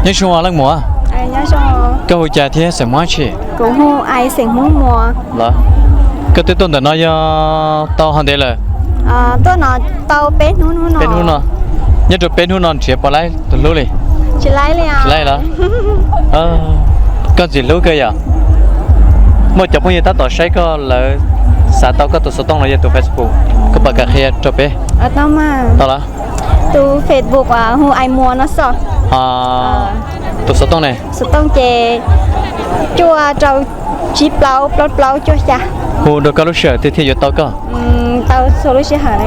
Nyob zoo leej muam. Koj hu cas thiab xeem Hmoob dab tsi? Los, koj twb tuaj ntawm no yog tau hov ntev lawm? Peb hnub no. Nyob rau peb hnub no nrhiav puas laib tus hlub li? Tsis laib los? Koj ntxim hlub kawg yom. Muaj cov phooj ywg tab tom saib koj, lawv xav tau koj tus xov tooj los yog tus Facebook, koj puas kam qhia rau peb? Tau los? Tus Facebook hu Ais Muas no xwb. Tus xov tooj ne? Xov tooj ces cuaj rau tsib plaub plaub plaub cuaj xya. Hu rau koj lub sij hawm twg thiaj yuav tau koj? Tau txhua lub sij hawm.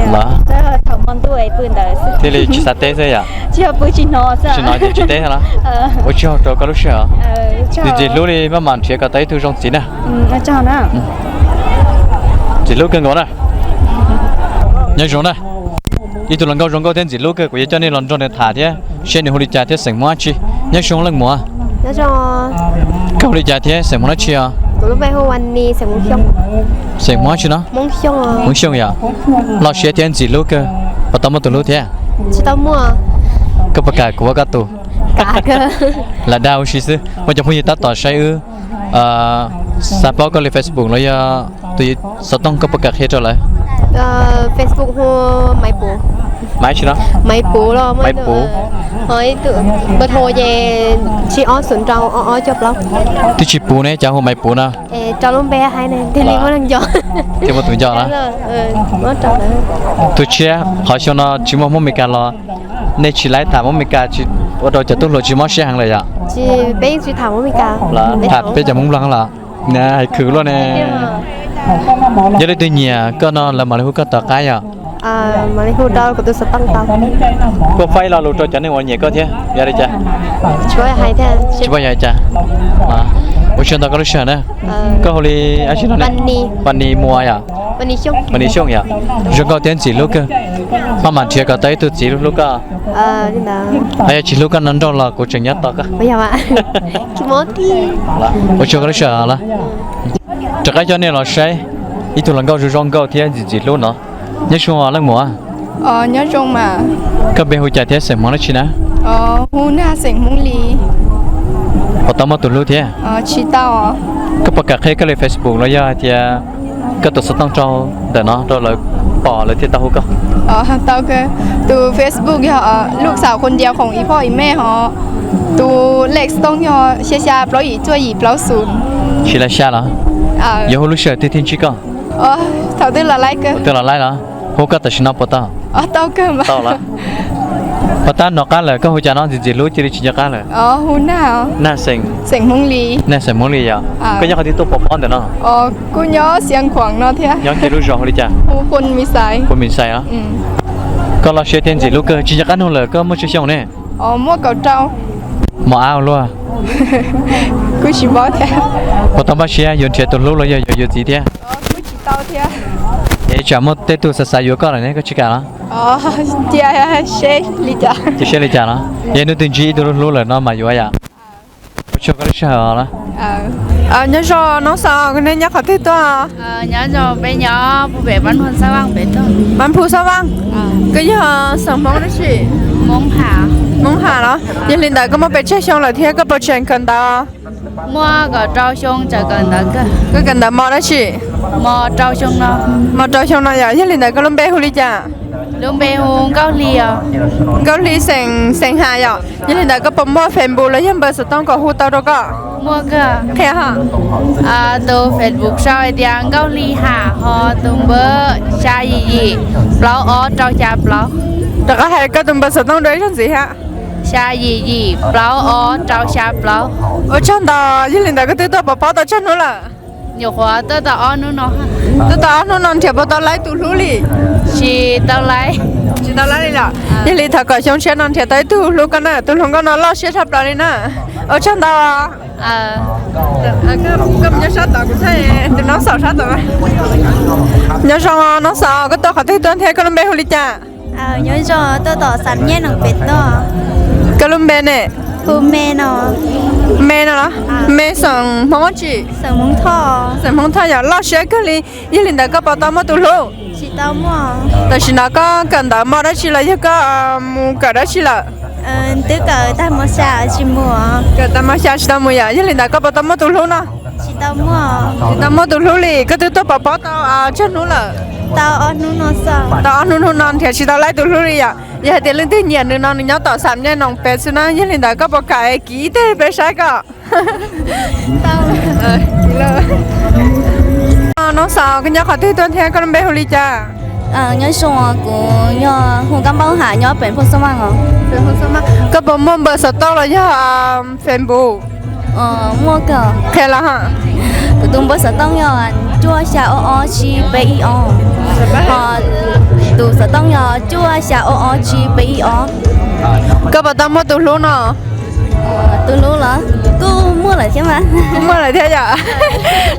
Thaum hmo ntuj pw ntawd xwb. Thiaj li tsis xav teb xwb yom? Tsis pw tsis hnov xwb. Tsis hnov ces tsis teb los? Ua tsaug rau koj lub sij hawm. Ntxim ntxim hlub li, maj mam nrhiav kom tau ib tug zoo txiv na. Ntxim hlub kawg nkaus na. Nyob zoo na. Ib tug hluas nkauj zoo nkauj thiab ntxim hlub kawg, kuv yuav coj nej los nrog nws tham thiab seb nws hu li cas thiab xeem Hmoob dab tsi. Nyob zoo leej muam. Koj hu li cas thiab xeem Hmoob dab tsi os? Xeem Hmoob dab tsi no? Hmoob Xyooj yom. Loj siab thiab ntxim hlub kawg. Puas tau muaj tus hlub thiab? Koj puas kam kuv ua koj tus? Lam dag ua si xwb, muaj cov phooj ywg tab tom saib wb, xav paub koj li Facebook los yog tus xov tooj, koj puas kam qhia rau lawv? Facebook hu Maiv Puv. Maiv tsi no? Maiv Puv los Maiv Puv. Npawb hauv ces tsib ob xoom rau ob ob cuaj plaub. Twb tsis puv ne, cas hu Maiv Puv no? Rau lub npe hais ne, thiaj li muaj neeg nco. Thiaj muaj tus nco na. Tus tshiab, qhov xyoo no tsis muaj Hmoob Mes Kas los nej tsis laib tham Hmoob Mes Kas, ua rau cov tub hluas tsis mob siab heev lawm yom? Tsis, peb tsis tham Hmoob Mes Kas. Tham peb cov Hmoob Nplog los? Hais khwv luaj ne. Yog leej twg nyiam koj no lawv mam li hu koj tom qab yom? Kuv tus xov tooj tau. Koj faib lo lus rau cov neeg uas nyiam koj thiab yog li cas? Tsis paub yog hais cas. Ua tsaug ntau koj lub sij hawm na. Koj hu li dab tsi no? Pas Nis Muas yom? Pas Nis Xyooj yom? Zoo nkauj thiab ntxim hlub kawg. Maj mam nrhiav kom tau ib tug txiv hlub koj. Ho yog tsis hlub koj no nrauj los kuv tseem nyob tos koj. Ua tsaug koj lub sij hawm los. Rov qab coj nej los saib ib tug hluas nkauj zoo zoo nkauj thiab ntxim ntxim hlub no. Nyob zoo leej muam. Nyob zoo mas. Koj npe hu cas thiab xeem Hmoob dab tsi na? Hu Nag xeem Hmoob Lis. Puas tau muaj tus hlub thiab? Tsis tau. Koj puas kam qhia koj li Facebook los yog hais tias koj tus xov tooj rau ntawm no rau lawv pom lawv thiaj tau hu koj? Tau kawg. Tus Facebook yog Lub Xaum Khun Ncias Khoom Ib Phoj Ib Mej hos, tus lej xov tooj yog xya xya plaub yim cuaj yim plaub xus. Tsis laib xya los? Yuav hu lub sij hawm twg thiaj ntsib koj? Thaum twg los laib kawg. Thaum twg los laib los? Hu koj tam sim no puas tau? Tau kawg mas. Tau los. Puas tab nov qab lawm, koj hu cas no ntxim ntxim hlub cia li tsis nco qab lawm? Hu Nag, Nag xeem, xeem Hmoob Lis. Nag xeem Hmoob Lis yom? Koj nyob qhov twg tuaj pov pob ntawm no? Kuv nyob Xiav Khuam no thiab. Nyob kiag lub zos hu li cas? Hu Phu Mis Xais. Phu Mis Xais los? Koj loj siab thiab ntxim hlub kawg, tsis nco qab nug lawm, koj muaj tsawg xyoo ne? Muaj kaum rau. Mos ab ua luaj? Kuj tsis paub thiab. Puas tau npaj siab yuav nrhiav tus hlub los yog yuav yuav txiv thiab? Kuj tsis tau thiab. Es tsam muaj tej tug xav xav yuav koj lawm ne, koj tsis kam los? Cia seb li cas. Cia seb li cas los? Yog hnub twg ntsib ib tug hlub hlub lawm no mas yuav yom. Ua tsaug koj lub sij hawm los. Nyob zoo Noob Xaus, nej nyob qhov twg tuaj? Nyob zoo, peb nyob pem Pab Phu Xab Vaj pem tuaj. Pab Phu Xab Vaj. Koj yog xeem Hmoob dab tsi? Hmoob Ham. Hmoob Ham los? Yog li ntawd koj muaj pes tsawg xyoo lawm thiab koj puas tseem kawm ntawv? Muaj kaum rau xyoo, tseem kawm ntawv kawg. Koj kawm ntawv mos dab tsi? Mos rau xyoo no. Mos rau xyoo no yom, yog li ntawd koj lub npe hu li cas? Lub npe hu Nkauj Hli os. Nkauj Hli xeem, xeem Ham yom, yog li ntawd koj puas muaj Facebook los yog npawb xov tooj kom hu tau rau koj? Muaj kawg. Qhia ho. Tus Facebook sau hais tias Nkauj Hli Ham, ho tus npawb xya yim yim plaub ob rau xya plaub. Rov qab hais koj tus npawb xov tooj dua ib zaug ntxiv hab. Xya yim yim plaub ob rau xya plaub. Ua tsaug ntau, yog li ntawd koj twb tuaj pov pob tau tsawg hnub lawm? Nyuam qhuav tuaj tau ob hnub no. Tuaj tau ob hnub no nrhiav puas tau laib tus hlub li? Tsis tau laib. Tsis tau laib li los? Yog li thov kom xyoo tshiab no nrhiav tau ib tug hlub koj na, tus hluas nkauj no loj siab tshaj plaws li na. Ua tsaug ntau. Koj mus nyob sab tod, kuv thaij tus Noob Xaus sab tod. Nyob zoo Noob Xaus, koj tuaj qhov twg tuaj thiab koj lub npe hu li cas? Nyob zoo, tuaj tom Xam Nyiaj Noom pem tuaj. Koj lub npe ne? Hu Me no. Me no los? Me xeem Hmoob dab tsi? Xeem Hmoob Thoj yom, loj siab kawg li. Yog li ntawd koj puas tau muaj tus hlub? Tam sim no koj kawm ntawv mos dab tsi los yog koj mus kawm dab tsi lawm? Twb kawm tag mos xya tsis mus. Kawm tag mos xya tsis tau mus yom, yog li ntawd koj puas tau muaj tus hlub no? Tsis tau muaj. Tsis tau muaj tus hlub li, koj twb tuaj pov pob tau tsawg hnub lawm? Tau ob hnub no xwb. Tau ob hnub, hnub no nrhiav tsis tau laib tus hlub li yom. Yog hais tias leej twg nyiam nws no nws nyob tom Xam Nyej Noom pem xwb na, yog li ntawd koj puas kam kiv ib teg peb saib koj? Noob Xaus, koj nyob qhov twg tuaj thiab koj lub npe hu li cas? Nyob zoo, kuv yog hu Kab Npauj Ham nyob pem Phoo Xab Maj os. Koj puas muaj npawb xov tooj los yog Facebook? Muaj kawg. Qhia los. Kuv tus npawb xov tooj yog cuaj xya ob ob tsib peb ib ob. Ho tus xov tooj yog cuaj xya ob ob tsib peb ib ob. Koj puas tau muaj tus hlub no? Tus hlub los kuj muaj lawm thiab mas. Kuj muaj lawm thiab yom.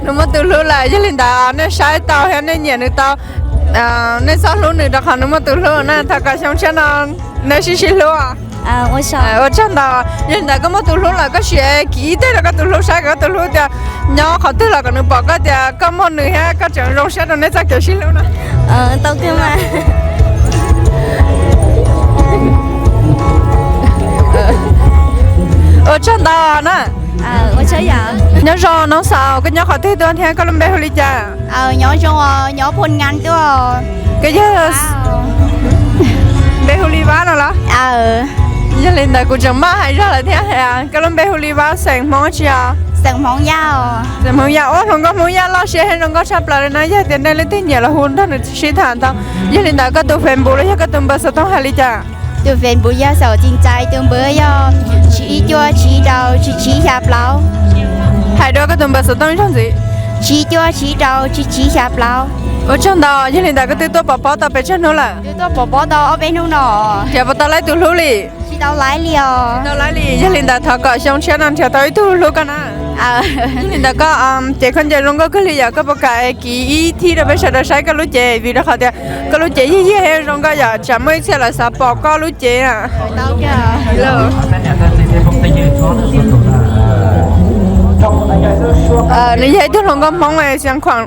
Nws muaj tus hlub lawm, yog li ntawd nej saib tau thiab nej nyiam nws tau, nej txhob hlub nws rau qhov nws muaj tus hlub na. Thov kom xyoo tshiab no nej sib sib hlub. Ua tsaug ntau. Yog li ntawd koj muaj tus hlub lawm koj sim kiv ib teg rau koj tus hlub saib kom koj tus hlub tias nyob qhov twg los kom nws pom koj tias koj muaj nws thiab koj tseem zoo siab rau nej txoj kev sib hlub no. Tau kawg mas. Ua tsaug ntau na. Nyob zoo Noob Xaus, koj nyob qhov twg tuaj thiab koj lub npe hu li cas? Nyob zoo, nyob Phoo Ngan tuaj. Koj yog npe hu li Vab no los? Yog li ntawd kuv tseem maj hais zog lawm thiab. Koj lub npe hu li Vab, xeem Hmoob tsi os? Xeem Hmoob Yaj. Xeem Hmoob Yaj, ua hluas nkauj Hmoob Yaj loj siab thiab zoo nkauj tshaj plaws li na. Yog tias nej leej twg nyiam los hu nrog nws sib tham ntau. Yog li ntawd koj tus Facebook los yog koj tus npawb xov tooj hais li cas? Tus Facebook yog Xaus Txi Ntxais, tus npawb yog tsib ib cuaj tsib rau tsib tsib xya plaub. Hais dua koj tus npawb xov tooj ib zaug ntxiv. Tsib cuaj tsib rau tsib tsib xya plaub. Ua tsaug ntau, yog li ntawd koj twb tuaj pov pob tau pes tsawg hnub lawm? Twb tuaj pov pob tau ob peb hnub no. Nrhiav puas tau laib tus hlub li? Tsis tau laib li os. Tau laib li, yog li ntawd thov kom xyoo tshiab no nrhiav tau ib tug hlub koj na. Yog li ntawd koj cev khaub ncaws zoo nkauj kawg li yom, koj puas kam kiv ib thib rau peb sawv daws saib koj lub cev, vim rau qhov tias koj lub cev yig yig thiab zoo nkauj yom, tsam muaj ib txhia lawv xav pom koj lub cev na. Nws yog ib tug hluas nkauj Hmoob Xeev Khuam,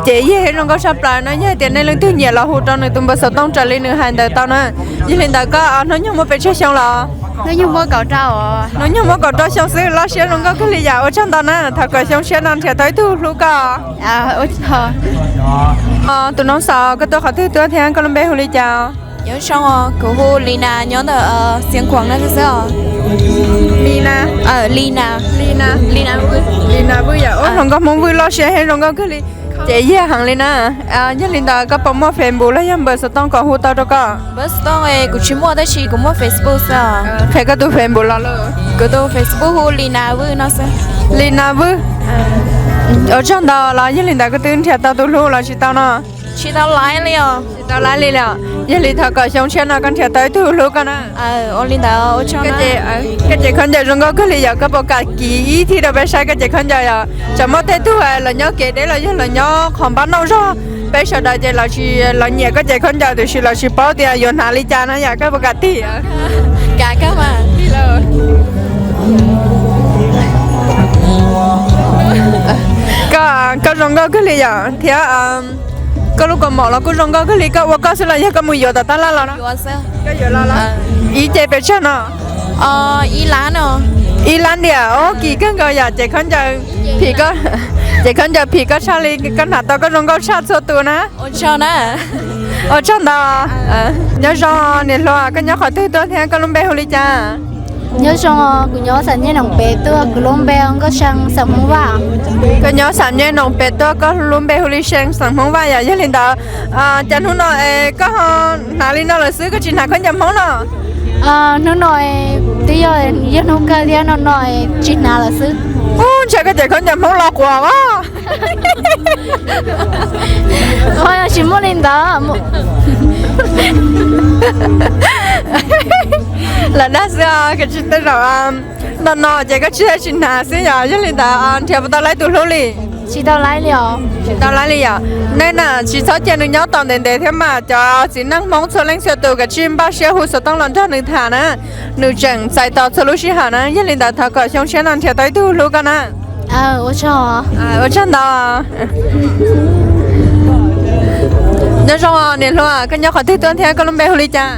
cev yig thiab zoo nkauj tshaj plaws no. Yog tias nej leej twg nyiam los hu rau nws tus npawb xov tooj raws li nws hais ntawd tau na. Yog li ntawd koj hnub nyoog muaj pes tsawg xyoo los? Hnub nyoog muaj kaum rau. Hnub nyoog muaj kaum rau xyoo xwb, loj siab zoo nkauj kawg li yom. Ua tsaug ntau na, thov kom xyoo tshiab no nrhiav tau ib tug hlub koj. Tus Noob Xaus, koj tuaj qhov twg tuaj thiab koj lub npe hu li cas? Nyob zoo, kuv hu Li Nas nyob ntawm Xeev Khuam no xwb os. Li Nas. Li Nas. Li Nas. Li Nas Vwj yom, ua hluas nkauj Hmoob Vwj loj siab thiab zoo nkauj kawg li. Ces yog heev li na. Yog li ntawd koj puas muaj Facebook los yog npawb xov tooj kom hu tau rau koj? Npawb xov tooj kuv tsis muaj tab sis kuv muaj Facebook xwb os. Qhia koj tus Facebook los lauj. Kuv tus Facebook hu Li Nas Vwj no xwb. Li Nas Vwj. Ua tsaug ntau los yog li ntawd koj twb nrhiav tau tus hlub los tsis tau no? Tsis tau laib li os. Tsis tau laib li os. Yog li thov kom xyoo tshiab no koj nrhiav tau ib tug hlub koj na. Ua li ntawd ua tsaug. Koj cev khaub ncaws zoo nkauj kawg li yom, koj puas kam kiv ib thib rau peb saib koj cev khaub ncaws yom? Tsam muaj tej tug los nyob kev deb los yog los nyob qhov npab noj zog, peb sawv daws ces lawv tsis, lawv nyiam koj cev khaub ncaws tiam sis lawv tsis paub tias yuav hnav li cas na yom, koj puas kam tig? Koj, koj zoo nkauj kawg li yom, thiab koj lub kaus mom los kuj zoo nkauj kawg li. Koj ua koj xwb los yog koj mus yuav tom tab laj los no? Koj yuav los los? Ib ce pes tsawg no? Ib lab ntiam. Ub, kim kawg nkaus yom. Ces khaub ncaws phim koj, ces khaub ncaws phim koj tshaj li, koj hnav tau koj zoo nkauj tshaj txhua tus na. Ua tsaug ntau. Nyob zoo niam hluas, koj nyob qhov twg tuaj thiab koj lub npe hu li cas? Nyob zoo, kuv nyob Xam Nyej Noom pem tuaj, kuv lub npe Nkauj See, xeem Hmoob Vaj. Koj nyob Xam Nyej Noom pem tuaj, koj lub npe hu li See, xeem Hmoob Vaj yom. Yog li ntawd cas hnub no es koj ho hnav li no lawm xwb, koj tsis hnav khaub ncaws Hmoob no? Hnub no twb yog, yog hnub kawg thiab, no no tsis hnav lawm xwb. Ub, ntshai koj cev khaub ncaws Hmoob los quas as. Ho yog tsis muaj li ntawd. Lawv dag xwb os, koj tsis tej zaum no no ces koj tsis, tsis hnav xwb yom. Yog li ntawd nrhiav puas tau laib tus hlub li? Tsis tau laib li os. Tsis tau laib li yom. Nej na tsis txhob cia nws nyob tos ntev ntev thiab mas, cov txiv neej Hmoob txhua leej txhua tus kav tsij npaj siab hu xov tooj los nrog nws tham na. Nws tseem txais tos txhua lub sij hawm na. Yog li ntawd thov kom xyoo tshiab no nrhiav tau ib tug hlub koj na. Ua tsaug ntau. Nyob zoo niam hluas, koj nyob qhov twg tuaj thiab koj lub npe hu li cas?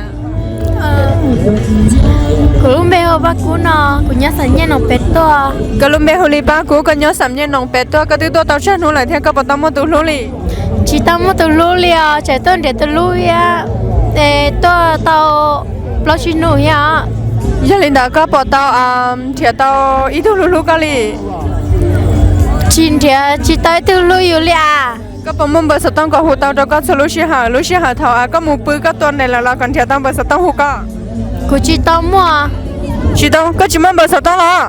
Kuv lub npe hu Paj Kub no, kuv nyob Xam Nyiaj Noos pem tuaj. Koj lub npe hu li Paj Kub, koj nyob Xam Nyiaj Noos pem tuaj, koj twb tuaj tau tsawg hnub lawm thiab, koj puas tau muaj tus hlub li? Tsis tau muaj tus hlub li os, tseem tuaj nrhiav tus hlub thiab, es tuaj tau plaub tsib hnub thiab os. Yog li ntawd koj puas tau nrhiav tau ib tug hlub hlub koj li? Tsis nrhiav tsis tau ib tug hlub yus li as. Koj puas muaj npawb xov tooj kom hu tau rau koj txhua lub sij hawm, lub sij hawm thaum koj mus pw koj tua ntej lawm los kom nrhiav tau npawb xov tooj hu koj? Kuv tsis tau muaj. Tsis tau, koj tsis muaj npawb xov tooj los?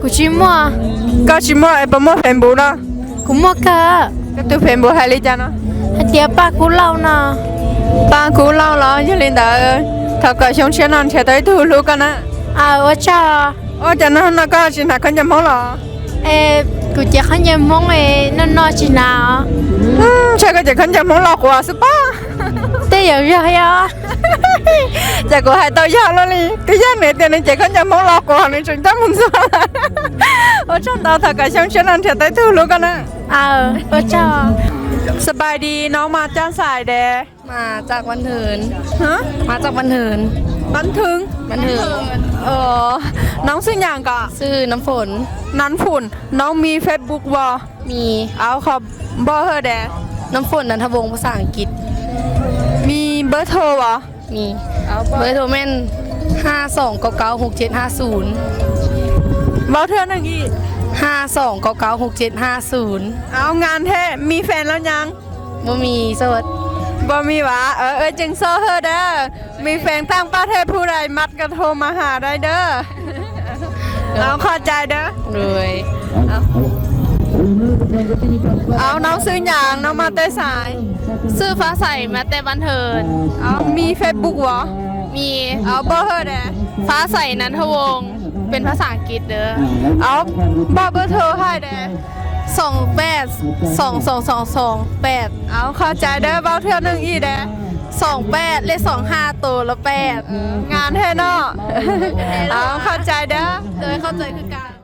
Kuv tsis muaj. Koj tsis muaj es puas muaj Facebook los? Kuv muaj kawg. Koj tus Facebook hais li cas no? Hais tias Paj Kub Lauj no. Paj Kub Lauj los? Yog li ntawd thov kom xyoo tshiab no nrhiav tau ib tug hlub koj na. Aw, ua tsaug. Ua cas no no koj tsis hnav khaub ncaws Hmoob los? Es kuv cev khaub ncaws Hmoob no no tsis hnav. Ntshai koj cev khaub ncaws Hmoob los quav xwb pob. Tej zaum yog os. Ces kuv hais tau yog luaj li, twb yog nws tias nws cev khaub ncaws Hmoob los quav nws tseem coj mus ntxuag. Ua tsaug ntau, thov kom xyoo tshiab no nrhiav tau ib tug hlub koj na. Ua tsaug. สบายดี น้องมาจากไสเด้อ? มาจากบ้านเทิน ฮะ มาจากบ้านเทิน บ้านเทิง บ้านเทิง อ๋อ น้องชื่อหยังก็ ชื่อน้ำฝน น้ำฝน น้องมีเฟซบุ๊กบ่ มี เอาขอเบอร์เธอแด น้ำฝน นันทวงศ์ ภาษาอังกฤษ มีเบอร์โทรบ่ มี เอาเบอร์ เบอร์โทรแม่น ห้าสองเก้าเก้าหกเจ็ดห้าศูนย์ เบอร์เธอหนึ่งอีก ห้าสองเก้าเก้าหกเจ็ดห้าศูนย์ เอางานแท้ มีแฟนแล้วยัง บ่มี โสด บ่มีหวา เออ เออ จึงโซ่เธอเด้อ มีแฟนต่างประเทศผู้ใดมักก็โทรมาหาได้เด้อ เอาขอบใจเด้อ โดย เอา น้องชื่อหยัง น้องมาแต่ไส ชื่อฟ้าใส มาแต่บ้านเทิน เอา มีเฟซบุ๊กบ่ มี เอาเบอร์เธอแด ฟ้าใส นันทวงศ์ เป็นภาษาอังกฤษเด้อ เอา บอกเบอร์โทรให้แด สองแปด สองสองสองสองแปด เอา ขอบใจเด้อ เบาเทื่อหนึ่งอีกแด สองแปด เลขสองห้า ตัวละแปด งานแท้เนาะ เอา ขอบใจเด้อ โดย ขอบใจคือกัน